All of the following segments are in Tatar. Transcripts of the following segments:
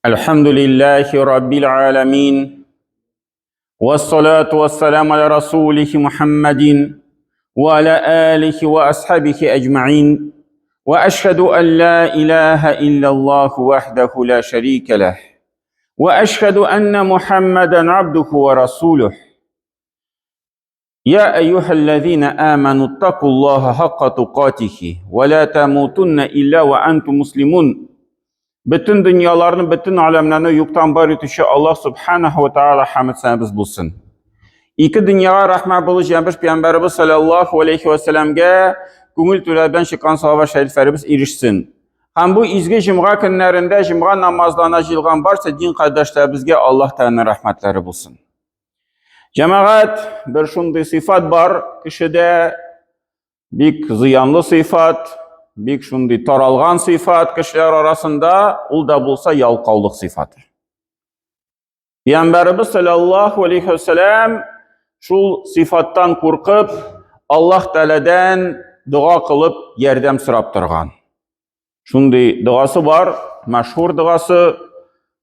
الحمد لله رب العالمين والصلاة والسلام على رسوله محمد وعلى آله وأصحابه أجمعين وأشهد أن لا إله إلا الله وحده لا شريك له وأشهد أن محمدا عبده ورسوله يا أيها الذين آمنوا اتقوا الله حق تقاته ولا تموتن إلا وأنتم مسلمون. Бөтен дөньяларны, бөтен аләмнәрне юктан бар итүче Аллаһ субханаһу ва таала хәмд сәнәбез булсын. Ике дөньяга рәхмәт булу җәнбеш пәйгамбәребез саллаллаһу алейхи ва сәлламгә күңел түрәдән чыккан салават шәрифләребез ирешсен. Һәм бу изге җомга көннәрендә җомга намазларына җыелган барча дин кардәшләребезгә Аллаһ Тәгаләнең рәхмәтләре булсын. Җәмәгать, бер шундый сыйфат бар кешедә, бик зыянлы сыйфат, бик шундый таралган сыйфат кешеләр арасында, ул да булса ялкаулык сыйфаты. Пәйгамбәребез саллаллаһу алейхи вәсәләм шул сыйфаттан куркып, Аллаһ Тәгаләдән дога кылып ярдәм сорап торган. Шундый догасы бар, мәшһүр догасы,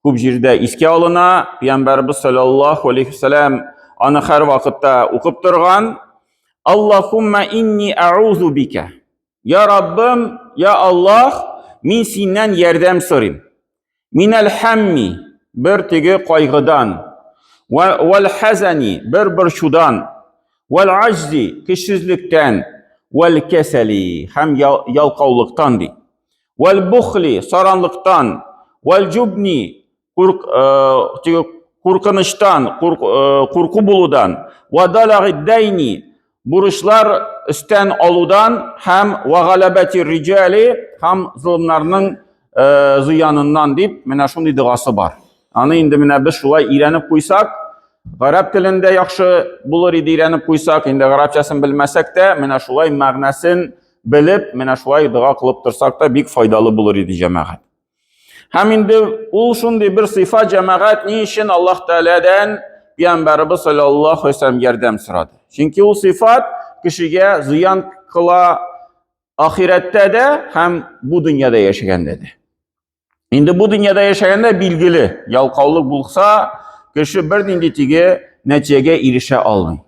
күп җирдә искә алына. Пәйгамбәребез саллаллаһу алейхи вәсәләм аны һәр вакытта укып торган. Аллаһумма инни аузу бика. Я Раббым, я Аллаһ, мин синнән ярдәм сорыйм. Минәл хамми, бер теге кайгыдан. Вәл хазани, бер борчудан. Вәл аҗзи, көчсезлектән. Вәл кәсәли, һәм ялкаулыктан ди. Вәл бухли, саранлыктан. Вәл җубни, курк, э, теге куркынычтан, курк, э, курку булудан. Вә далагиддайни, бурычлар өстән алудан һәм вагаләбәти риҗали һәм золымнарның э, зыяныннан дип менә шундый догасы бар. Аны инде менә без шулай өйрәнеп куйсак, гарәп телендә яхшы булыр иде өйрәнеп куйсак, инде гарәпчәсен белмәсәк тә, менә шулай мәгънәсен белеп, менә шулай дога кылып торсак та бик файдалы булыр иде җәмәгать. Һәм инде ул шундый бер сыйфат җәмәгать ни өчен Аллаһ Тәгаләдән Пәйгамбәребез саллаллаһу алейһи вәсәлләм ярдәм сорады. Чөнки ул сыйфат кешегә зыян кыла ахирәттә дә һәм бу дөньяда яшәгәндә дә. Инде бу дөньяда яшәгәндә билгеле, ялкаулык булса, кеше бернинди теге нәтиҗәгә ирешә алмый.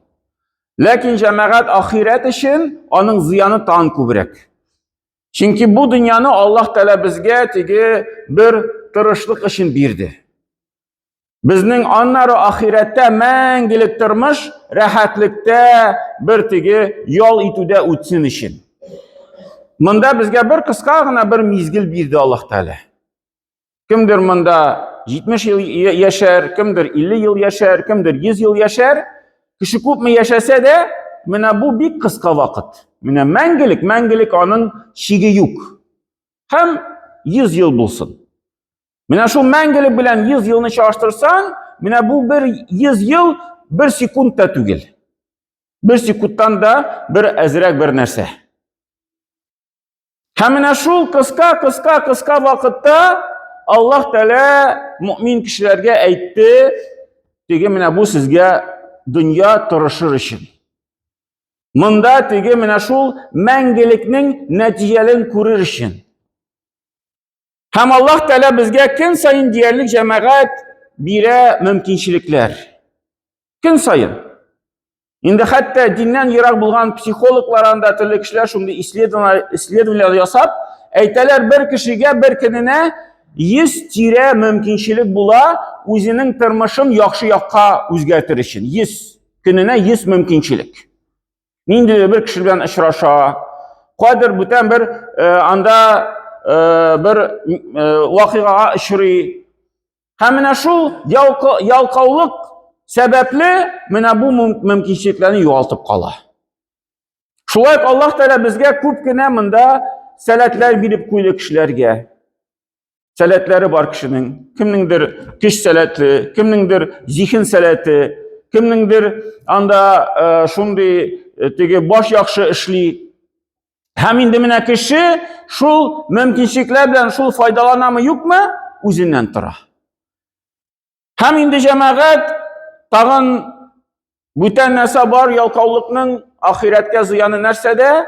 Ләкин җәмәгать ахирәт өчен аның зыяны тагын күбрәк. Чөнки бу дөньяны Аллаһ Тәгалә безгә теге бер тырышлык өчен бирде. Безнең аннары ахирәттә мәңгелек тормыш рәхәтлектә бер теге ял итүдә үтсен өчен. Монда безгә бер кыска гына бер мизгел бирде Аллаһ Тәгалә. Кемдер монда 70 ел яшәр, кемдер 50 ел яшәр, кемдер 100 ел яшәр. Кеше күпме яшәсә дә, менә бу бик кыска вакыт. Менә мәңгелек, мәңгелек аның чиге юк. Һәм 100 ел булсын. Менә шул мәңгелек белән 100 елны чагыштырсаң, менә бу бер 100 ел бер секунд та түгел. Бер секундтан да бер әзрәк бер нәрсә. Һәм менә шул кыска, кыска, кыска вакытта Аллаһ Тәгалә мөмин кешеләргә әйтте, теге менә бу сезгә дөнья тырышыр өчен. Монда теге менә шул мәңгелекнең нәтиҗәләрен күрер өчен. Һәм Аллаһ Тәгалә безгә көн саен диярлек җәмәгать бирә мөмкинчелекләр. Көн саен. Инде хәтта диннән ерак булган психологлар анда төрле кешеләр шундый исследованиеләр ясап, әйтәләр, бер кешегә бер көненә 100 тирә мөмкинчелек була үзенең тормышын яхшы якка үзгәртер өчен. 100 көненә 100 мөмкинчелек. Ниндидер бер кеше белән очраша, кайдыр бүтән бер э, анда э, бер э, вакыйгага очрый. Һәм менә шул ялкаулык сәбәпле менә бу мөмкинчелекләрне югалтып кала. Шулай ук Аллаһ Тәгалә безгә күп кенә монда сәләтләр биреп куйды кешеләргә. Сәләтләре бар кешенең. Кемнеңдер көч сәләте, кемнеңдер зиһен сәләте, кемнеңдер анда э, шундый э, теге баш яхшы эшли. Һәм инде менә кеше шул мөмкинчелекләр белән шул файдаланамы, юкмы, үзеннән тора. Һәм инде җәмәгать тагын бүтән нәрсә бар, ялкаулыкның ахирәткә зыяны нәрсәдә?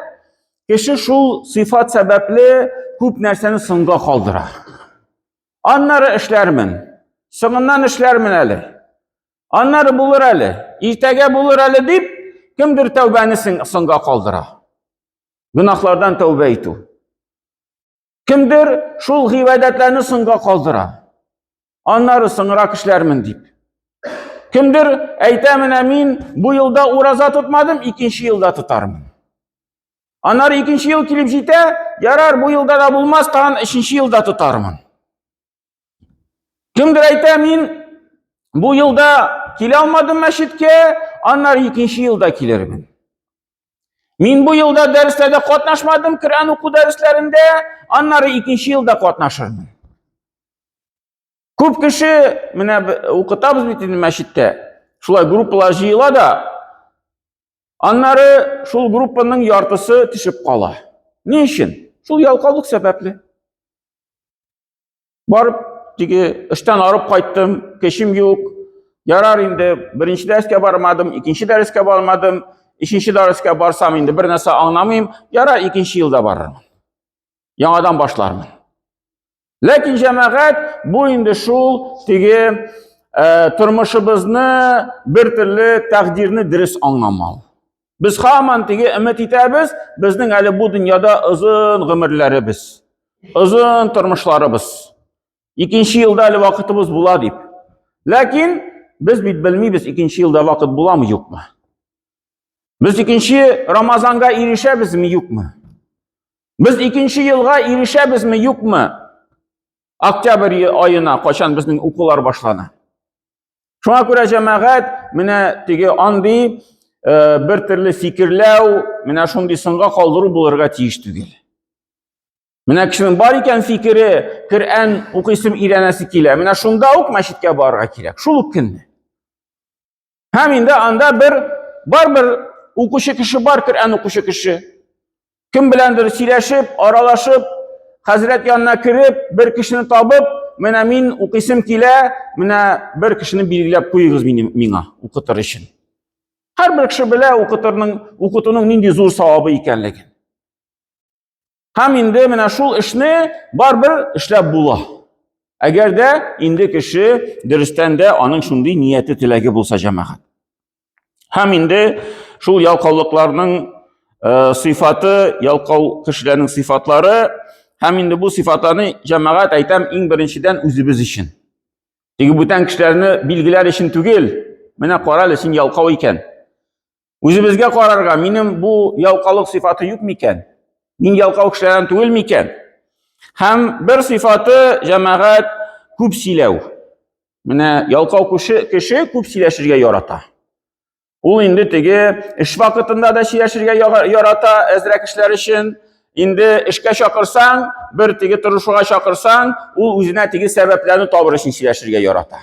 Кеше шул сыйфат сәбәпле күп нәрсәне соңга калдыра. Аннары эшләрмен. Соңыннан эшләрмен әле. Аннары булыр әле, иртәгә булыр әле дип, кемдер тәүбәне соңга калдыра. Гөнаһлардан тәүбә итү. Кемдер шул гыйбадәтләрне соңга калдыра. Аннары соңрак эшләрмен дип. Кемдер әйтә, менә мин бу елда ураза тотмадым, икенче елда тотармын. Аннары икенче ел килеп җитә, ярар, бу елда да булмас, тагын өченче елда тотармын. Кемдер әйтә, мин бу елда килә алмадым мәчеткә, аннары икенче елда килермен. Мин бу елда дәресләрдә катнашмадым, Коръән уку дәресләрендә, аннары икенче елда катнашырмын. Күп кеше, менә укытабыз бит инде мәчеттә, шулай группалар җыела да, аннары шул группаның яртысы төшеп кала. Ни өчен? Шул ялкаулык сәбәпле. Барып, теге эштән арып кайттым, кешем юк. Ярар инде, беренче дәрескә бармадым, икенче дәрескә бармадым, өченче дәрескә барсам инде бер нәрсә аңламыйм. Ярар, икенче елда барырмын. Яңадан башлармын. Ләкин җәмәгать бу инде шул теге э, тормышыбызны бер төрле тәкъдирне дөрес аңламау. Без һаман теге өмет итәбез, безнең әле бу дөньяда озын гомерләребез, озын тормышларыбыз. Икенче елда әле вакытыбыз була дип. Ләкин без бит белмибез, икенче елда вакыт буламы, юкмы. Без икенче Рамазанга ирешәбезме, юкмы? Без икенче елга ирешәбезме, юкмы? Октябрь аена качан безнең укулар башлана? Шуңа күрә җәмәгать менә теге андый э, бер төрле фикерләү, менә шундый соңга калдыру булырга тиеш түгел. Менә кешенең бар икән фикере, Коръән укыйсым өйрәнәсе килә. Менә шунда ук мәчеткә барырга кирәк, шул ук көнне. Һәм инде анда бер бар бер укучы кеше бар, Коръән укучы кеше. Кем беләндер сөйләшеп, аралашып, хәзрәт янына кереп, бер кешене табып, менә мин укыйсым килә, менә бер кешене билгеләп куегыз минем миңа укытыр өчен. Һәрбер кеше белә укытырның, укытуның нинди зур савабы икәнлеген. Һәм инде менә шул эшне барбер эшләп була. Әгәр дә инде кеше дөрестән дә аның шундый нияте теләге булса җәмәгать. Һәм инде шул ялкаулыкларның э, сыйфаты, ялкау кешеләрнең сыйфатлары һәм инде бу сыйфатларны җәмәгать әйтәм иң беренчедән үзебез өчен. Теге бүтән кешеләрне билгеләр өчен түгел. Менә кара әле син ялкау икән. Үзебезгә карарга, минем бу ялкаулык сыйфаты юк микән? Мин ялкау кешеләрдән түгел микән? Һәм бер сыйфаты җәмәгать күп сөйләү. Менә ялкау кеше, кеше күп сөйләшергә ярата. Ул инде теге эш вакытында да сөйләшергә ярата әзрәк эшләр өчен. Инде эшкә чакырсаң, бер теге торышуга чакырсаң, ул үзенә теге сәбәпләрне табыр өчен сөйләшергә ярата.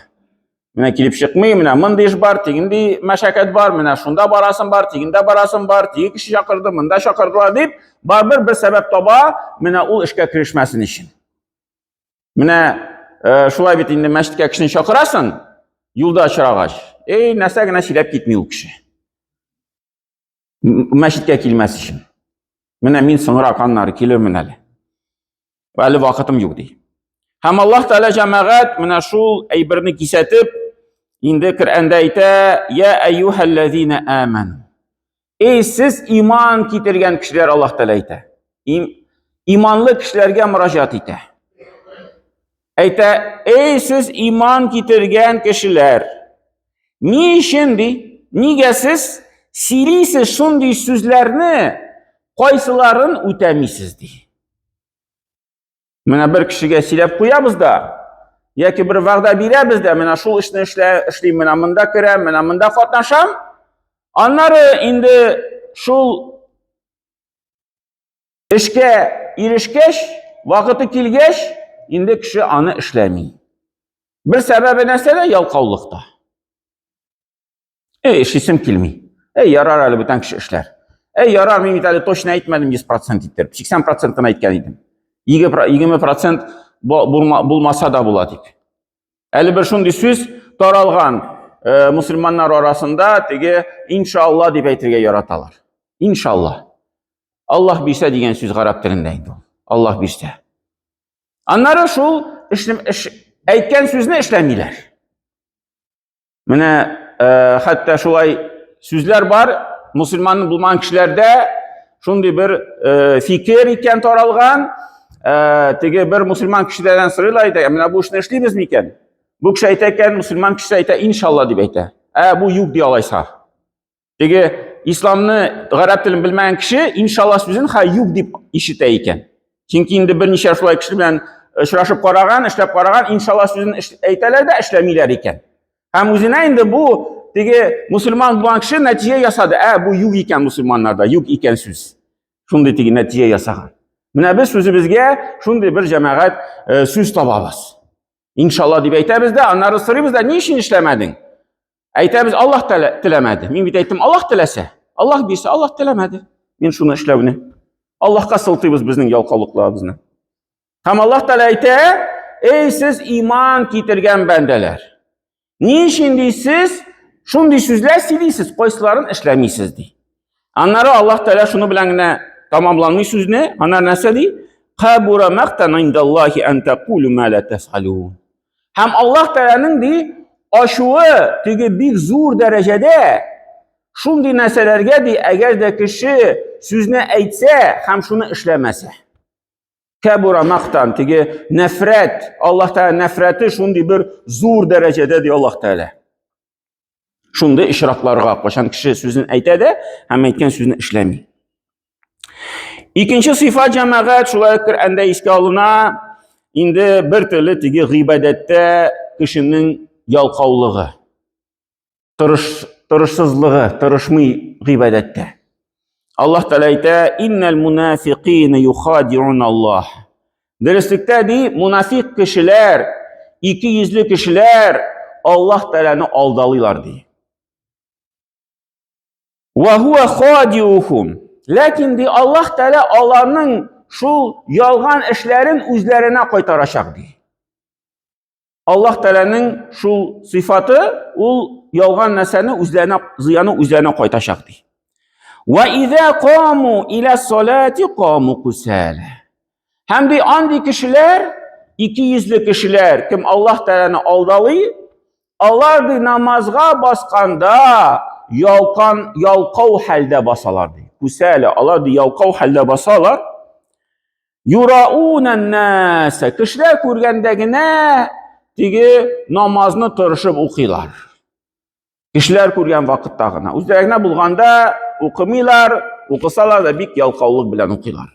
Менә килеп чыкмый, менә мондый эш бар, тегенди мәшәкать бар, менә шунда барасым бар, тегендә барасым бар, теге кеше чакырды, монда чакырдылар дип, барыбер бер сәбәп таба, менә ул эшкә керешмәсен өчен. Менә э, шулай бит инде мәчеткә кешене чакырасың, юлда очрагач, эй, нәрсә генә сөйләп китми ул кеше. Мәчеткә килмәс өчен. Менә мин соңрак аннары килермен әле. Әле вакытым юк ди. Һәм Аллаһ Тәгалә җәмәгать менә шул әйберне кисәтеп, инде Коръәндә әйтә: "Я әйюһәлләзина аману". Эй, сез иман китергән кешеләр, Аллаһ Тәгалә әйтә. Иманлы кешеләргә мөрәҗәгать итә. Әйтә: "Эй, сез иман китергән кешеләр! Ни өчен ди? Нигә сез сөйлисез шундый сүзләрне, кайсыларын үтәмисез ди?" Менә бер кешегә сөйләп куябыз да, яки бер вәгъдә бирәбез дә, менә шул эшне эшлә, эшлим, менә монда керәм, менә монда катнашам. Аннары инде шул эшкә ирешкәч, вакыты килгәч, инде кеше аны эшләми. Бер сәбәбе нәрсәдә? Ялкаулыкта. Эй, эшлисем килми. Эй, ярар әле бүтән кеше эшләр. Эй, ярар, мин бит әле точно әйтмәдем 100% иттереп. 80% кына әйткән идем. 20% булмаса да була дип. Әле бер шундый сүз таралган э, мусульманнар арасында теге иншалла дип әйтергә яраталар. Иншалла. Аллаһ бирсә дигән сүз гарәп телендә инде ул. Аллаһ бирсә. Аннары шул эш, эш, әйткән сүзне эшләмиләр. Менә э, хәтта шулай сүзләр бар, мусульман булмаган кешеләрдә шундый бер э, фикер икән таралган, э, теге бер мусульман кешеләрдән сорыйлар әйтә, менә бу эшне эшлибез микән? Бу кеше әйтә икән, мусульман кешесе әйтә, иншалла дип әйтә. Ә бу юк ди алайса. Теге исламны гарәп телен белмәгән кеше иншалла сүзен ха юк дип ишетә икән. Чөнки инде берничә шулай кеше белән очрашып караган, эшләп караган, иншалла сүзен әйтәләр дә эшләмиләр икән. Һәм үзенә инде бу теге мусульман булган кеше нәтиҗә ясады. Ә бу юк икән мусульманнарда, юк икән сүз. Шундый теге нәтиҗә ясаган. Менә без сүзебезгә шундый бер җәмәгать э, сүз табабыз. Иншалла дип әйтәбез дә, аннары сорыйбыз да, ни өчен эшләмәдең? Әйтәбез, Аллаһ теләмәде. Мин бит әйттем, Аллаһ теләсә, Аллаһ бирсә, Аллаһ теләмәде. Мин шуны эшләүне. Аллаһка сылтыйбыз безнең ялкаулыкларыбызны. Һәм Аллаһ Тәгалә әйтә, эй сез иман китергән бәндәләр. Ни өчен ди сез шундый сүзләр сөйлисез, кайсыларын эшләмисез ди. Аннары Аллаһ Тәгалә шуны белән генә тамамланмый сүзне, аннары нәрсә ди? Кабура мактан индаллахи ан тақулу ма ла тафалун. Һәм Аллаһ Тәгаләнең ди ачуы теге бик зур дәрәҗәдә шундый нәрсәләргә ди, әгәр дә кеше сүзне әйтсә һәм шуны эшләмәсә. Кәбура мактан теге нәфрәт, Аллаһ Тәгалә нәфрәте шундый бер зур дәрәҗәдә ди Аллаһ Тәгалә. Шундый очракларга, кайчан кеше сүзен әйтә дә һәм әйткән сүзен эшләми. Икенче сыйфат җәмәгать шулай Коръәндә искә алына, инде бер төрле теге гыйбадәттә кешенең ялкаулыгы, тырыш, тырышсызлыгы, тырышмый гыйбадәттә. Аллаһ Тәгалә әйтә, «Иннәл мунафикина юхадиун Аллаһ». Дөреслектә ди, мунафик кешеләр, ике йөзле кешеләр Аллаһ Тәгаләне алдалыйлар ди. Ва хуа хадиухум. Ләкин ди Аллаһ Тәгалә аларның шул ялган эшләрен үзләренә кайтарачак ди. Аллаһ Тәгаләнең шул сыйфаты, ул ялган нәрсәне үзләренә зыяны үзләренә кайтачак ди. Ва иза каму иля салати каму кусала. Һәм ди андый кешеләр, ике йөзле кешеләр, кем Аллаһ Тәгаләне алдалый, алар ди намазга басканда ялкан ялкау хәлдә басалар ди. Кусала, алар ди ялкау хәлдә басалар. Юраунан наса. Кешеләр күргәндә генә теге намазны тырышып укыйлар. Кешеләр күргән вакытта гына. Үзләре генә булганда укымыйлар, укысалар да бик ялкаулык белән укыйлар.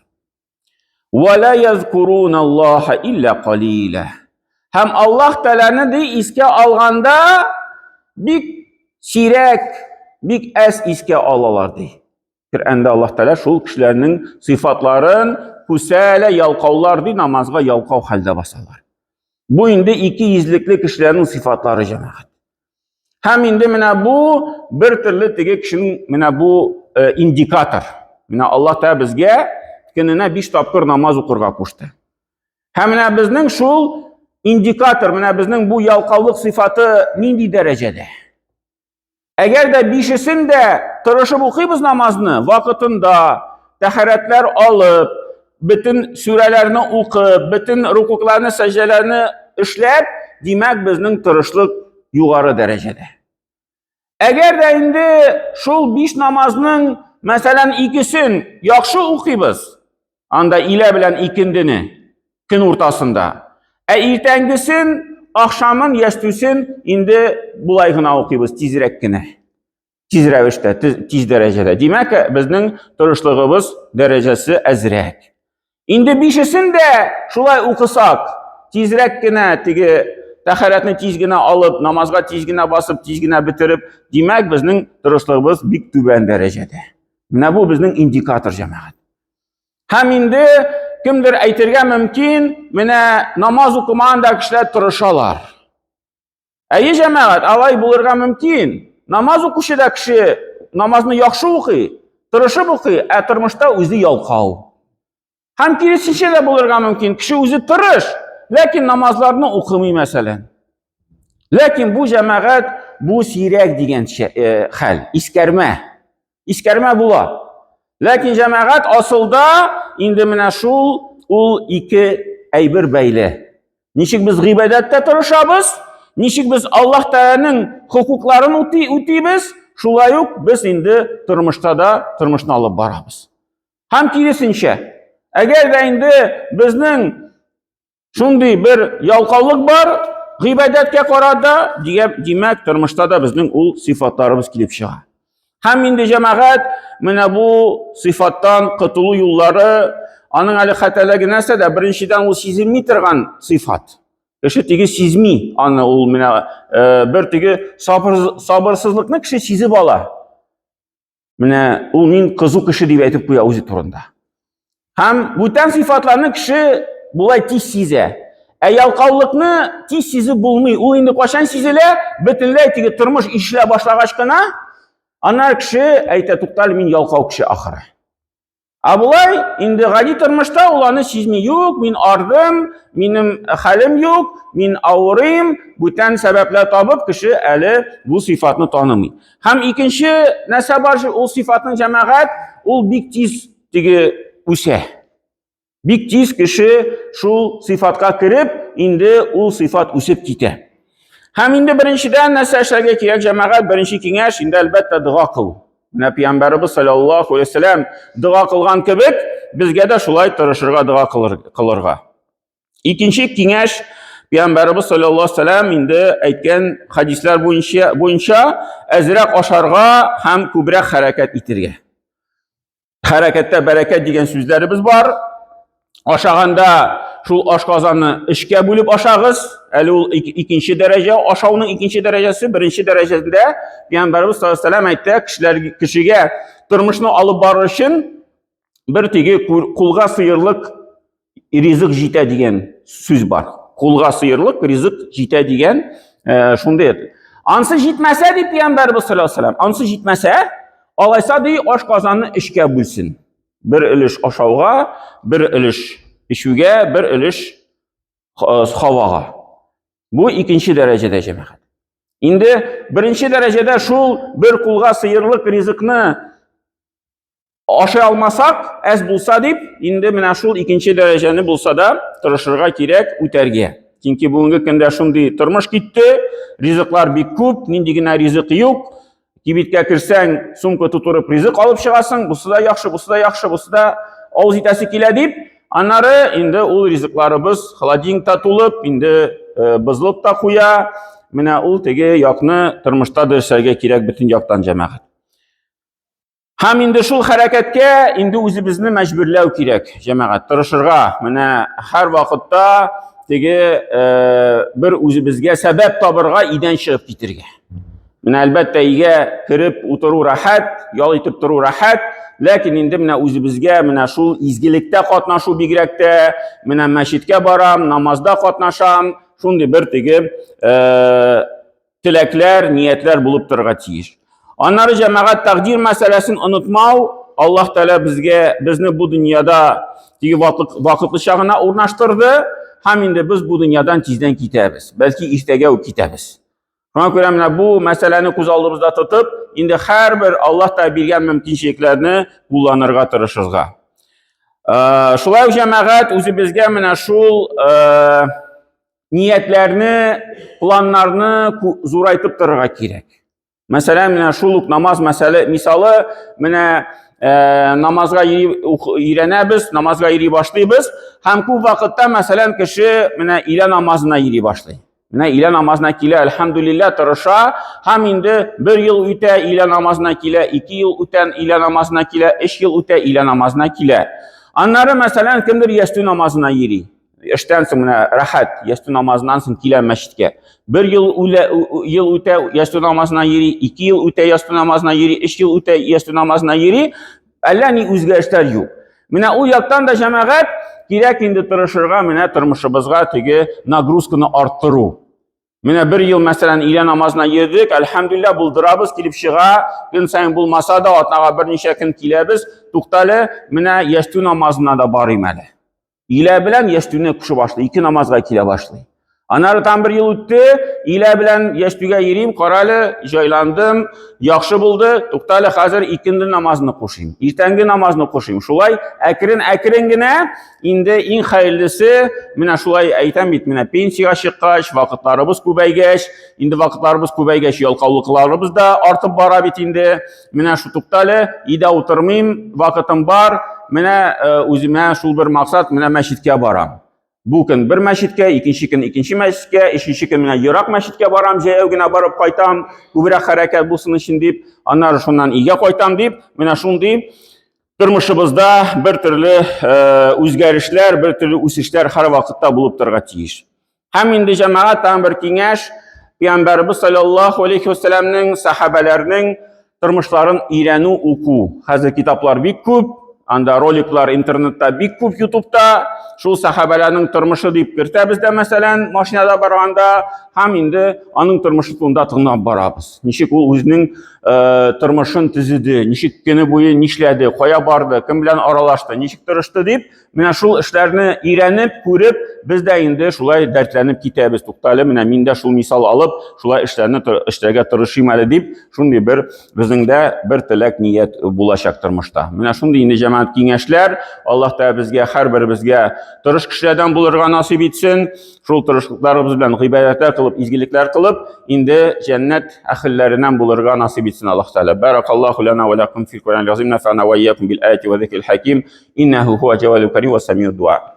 Ва ла язкуруна Аллаһа илля калила. Һәм Аллаһ Тәгаләне ди искә алганда бик сирәк, бик әз искә алалар ди. Коръәндә Аллаһ Тәгалә шул кешеләрнең сыйфатларын күсәлә ялкаулар ди, намазга ялкау хәлдә басалар. Бу инде ике йөзлекле кешеләрнең сыйфатлары җәмәгать. Һәм инде менә бу бер төрле теге кешенең менә бу э, индикатор. Менә Аллаһ Тәгалә безгә көненә 5 тапкыр намаз укырга кушты. Һәм менә безнең шул индикатор, менә безнең бу ялкаулык сыйфаты нинди дәрәҗәдә? Әгәр дә бишесен дә тырышып укыйбыз намазны, вакытында тәһарәтләр алып, бөтен сүрәләрне укып, бөтен рукукларны, сәҗдәләрне эшләп, димәк, безнең тырышлык югары дәрәҗәдә. Әгәр дә инде шул биш намазның, мәсәлән, икесен яхшы укыйбыз, Анда илә белән икендене көн уртасында. Ә иртәнгесен, ахшамын, ястүсен инде болай гына укыйбыз, тизрәк кенә. Тиз рәвештә, тиз дәрәҗәдә. Димәк, безнең тырышлыгыбыз дәрәҗәсе әзрәк. Инде бишесен дә шулай укысак, тизрәк кенә теге тәһарәтне тиз генә алып, намазга тиз генә басып, тиз генә бетереп, димәк, безнең тырышлыгыбыз бик түбән дәрәҗәдә. Менә бу безнең индикатор җәмәгать. Һәм инде кемдер әйтергә мөмкин, менә намаз укымаган да кешеләр тырышалар. Әйе, җәмәгать, алай булырга мөмкин. Намаз укучы да кеше намазны яхшы укый, тырышып укый, ә тормышта үзе ялкау. Һәм киресенчә дә булырга мөмкин. Кеше үзе тырыш, ләкин намазларны укымый, мәсәлән. Ләкин бу җәмәгать, бу сирәк дигән э, хәл, искәрмә. Искәрмә була. Ләкин җәмәгать асылда инде менә шул ул ике әйбер бәйле. Ничек без гыйбадәттә тырышабыз, ничек без Аллаһ Тәгаләнең хокукларын үти, үтибез, шулай ук без инде тормышта да тормышны алып барабыз. Һәм киресенчә, әгәр дә инде безнең шундый бер ялкаулык бар, гыйбадәткә карата, димәк, тормышта да безнең ул сыйфатларыбыз килеп чыга. Һәм инде җәмәгать менә бу сыйфаттан котылу юллары, аның әле хәтәләге нәрсә дә, беренчедән ул сизелми торган сыйфат. Кеше теге сизми аны, ул менә э, бер теге сабыр, сабырсызлыкны кеше сизеп ала. Менә ул мин кызу кеше дип әйтеп куя үзе турында. Һәм бүтән сыйфатларны кеше болай тиз сизә. Ә ялкаулыкны тиз сизеп булмый. Ул инде кайчан сизелә? Бөтенләй теге тормыш ишелә башлагач кына, аннары кеше әйтә, туктале, мин ялкау кеше ахыры. Ә болай инде гади тормышта ул аны сизми. Юк, мин ардым, минем хәлем юк, мин авырыйм, бүтән сәбәпләр табып кеше әле бу сыйфатны танымый. Һәм икенче нәрсә бар, ул сыйфатның җәмәгать, ул бик тиз теге үсә. Бик тиз кеше шул сыйфатка кереп, инде ул сыйфат үсеп китә. Һәм инде беренчедән нәрсә эшләргә кирәк, җәмәгать, беренче киңәш инде әлбәттә дога кылу. Менә пәйгамбәребез саллаллаһу алейһи вәсәләм дога кылган кебек, безгә дә шулай тырышырга дога кылырга. Икенче киңәш Пәйгамбәребез саллаллаһу алейһи вәсәләм инде әйткән хадисләр буенча буенча әзрәк ашарга һәм күбрәк хәрәкәт итәргә. Хәрәкәттә бәрәкәт дигән сүзләребез бар. Ашаганда шул ашказанны эшкә бүлеп ашагыз. Әле ул икенче дәрәҗә, ашауның икенче дәрәҗәсе, беренче дәрәҗәсендә Пәйгамбәребез саллаллаһу алейһи вәсәләм әйтте, кешеләр кешегә тормышны алып барыр өчен бер теге кулга сыерлык ризык җитә дигән сүз бар. Кулга сыерлык ризык җитә дигән э, шундый. Ансы җитмәсә дип пәйгамбәрбез саллаллаһу алейһи вәсәлләм, ансы җитмәсә, алайса ди аш казанны эчкә бүлсен. Бер өлеш ашауга, бер өлеш эчүгә, бер өлеш э, һавага. Бу икенче дәрәҗәдә җәмәгать. Инде беренче дәрәҗәдә шул бер кулга сыерлык ризыкны Ашый алмасак, әз булса дип, инде менә шул икенче дәрәҗәне булса да тырышырга кирәк үтәргә. Чөнки бүгенге көндә шундый тормыш китте, ризыклар бик күп, нинди генә ризык юк. Кибеткә керсәң, сумка тутырып ризык алып чыгасың, бусы да яхшы, бусы да яхшы, бусы да авыз итәсе килә дип, аннары инде ул ризыкларыбыз холодильникта тулып, инде э, бозылып та куя. Менә ул теге якны тормышта дөресәргә кирәк бөтен яктан җәмәгать. Һәм инде шул хәрәкәткә инде үзебезне мәҗбүрләү кирәк, җәмәгать, тырышырга. Менә һәр вакытта теге э, бер үзебезгә сәбәп табырга, өйдән чыгып китергә. Менә әлбәттә өйгә кереп утыру рәхәт, ял итеп тору рәхәт, ләкин инде менә үзебезгә менә шул изгелектә катнашу бигрәк тә, менә мәчеткә барам, намазда катнашам, шундый бер теге э, теләкләр, ниятләр булып торырга тиеш. Аннары җәмәгать тәкъдир мәсьәләсен онытмау, Аллаһ Тәгалә безгә безне бу дөньяда теге вакытлыча гына урнаштырды һәм инде без бу дөньядан тиздән китәбез. Бәлки иртәгә үк китәбез. Шуңа күрә менә бу мәсьәләне күз алдыбызда тотып, инде һәрбер Аллаһ Тәгалә биргән мөмкинчелекләрне кулланырга тырышырга. Э, шулай ук җәмәгать үзебезгә менә шул э, ниятләрне, планнарны зурайтып торырга кирәк. Мәсәлән, менә шул ук намаз мәсәле, мисалы, менә э, намазга өйрәнәбез, намазга йөри башлыйбыз һәм күп вакытта, мәсәлән, кеше менә илә намазына йөри башлый. Менә илә намазына килә, әлхәмдүлилләһ, тырыша һәм инде бер ел үтә, илә намазына килә, ике ел үтә, илә намазына килә, өч ел үтә, илә намазына килә. Аннары, мәсәлән, кемдер ястү намазына йөри. Эштән соң менә рәхәт, ястү намазыннан соң килә мәчеткә. Бер ел үлә, ел үтә, ястү намазына йөри, ике ел үтә, ястү намазына йөри, өч ел үтә, ястү намазына йөри. Әллә ни үзгәрешләр юк. Менә ул яктан да җәмәгать кирәк инде тырышырга, менә тормышыбызга теге нагрузканы арттыру. Менә бер ел, мәсәлән, өйлә намазына йөрдек, әлхәмдүлилләһ, булдырабыз, килеп чыга, көн саен булмаса да, атнага берничә көн киләбез. Туктале, менә ястү намазына да барыйм әле. Өйлә белән ястүне куша башлый, ике намазга килә башлый. Аннары там бер ел үтте, илә белән яшьтүгә йөрим, карале, җайландым, яхшы булды, туктале, хәзер икенде намазны кушыйм, иртәнге намазны кушыйм. Шулай әкрен-әкрен генә инде иң хәерлесе, менә шулай әйтәм бит, менә пенсиягә чыккач, вакытларыбыз күбәйгәч, инде вакытларыбыз күбәйгәч, ялкаулыкларыбыз да артып бара бит инде. Менә шу туктале, өйдә утырмыйм, вакытым бар, менә э, үземә шул бер максат, менә мәчеткә барам. Бу көн бер мәчеткә, икенче көн икенче мәчеткә, өченче көн менә ерак мәчеткә барам, җәяү генә барып кайтам, күбрәк хәрәкәт булсын өчен дип, аннары шуннан өйгә кайтам дип, менә шундый тормышыбызда бер төрле э, үзгәрешләр, бер төрле үсешләр һәрвакытта булып торырга тиеш. Һәм инде җәмәгать тагын бер киңәш, Пәйгамбәребез саллаллаһу алейхи вәсәләмнең, сахабәләрнең тормышларын өйрәнү, уку. Хәзер китаплар бик күп, анда роликлар интернетта бик күп, ютубта. Шул сахабәләрнең тормышы дип кертәбез дә, мәсәлән, машинада барганда һәм инде аның тормышы турында тыңлап барабыз. Ничек ул үзенең э, тормышын төзеде, ничек көне буе нишләде, кая барды, кем белән аралашты, ничек тырышты дип, Менә шул эшләрне өйрәнеп, күреп, без дә инде шулай дәртләнеп китәбез. Туктале, менә мин дә шул мисал алып, шулай эшләрне эшләргә тырышыйм әле дип, шундый бер безнең дә бер теләк, ният булачак тормышта. Менә шундый инде җәмәгать киңәшләр. Аллаһ Тәгалә безгә һәрберебезгә тырыш кешеләрдән булырга насыйп итсен. Шул тырышлыкларыбыз белән гыйбадәтләр кылып, изгелекләр кылып, инде җәннәт әһелләреннән булырга насыйп итсен Аллаһ Тәгалә. Баракаллаһу лана ва лакум фил Кур'анил азим, нафана ва иякум бил аяти ва зикрил хаким. Иннәһу һуа җавалул карим ва самиуд дуа.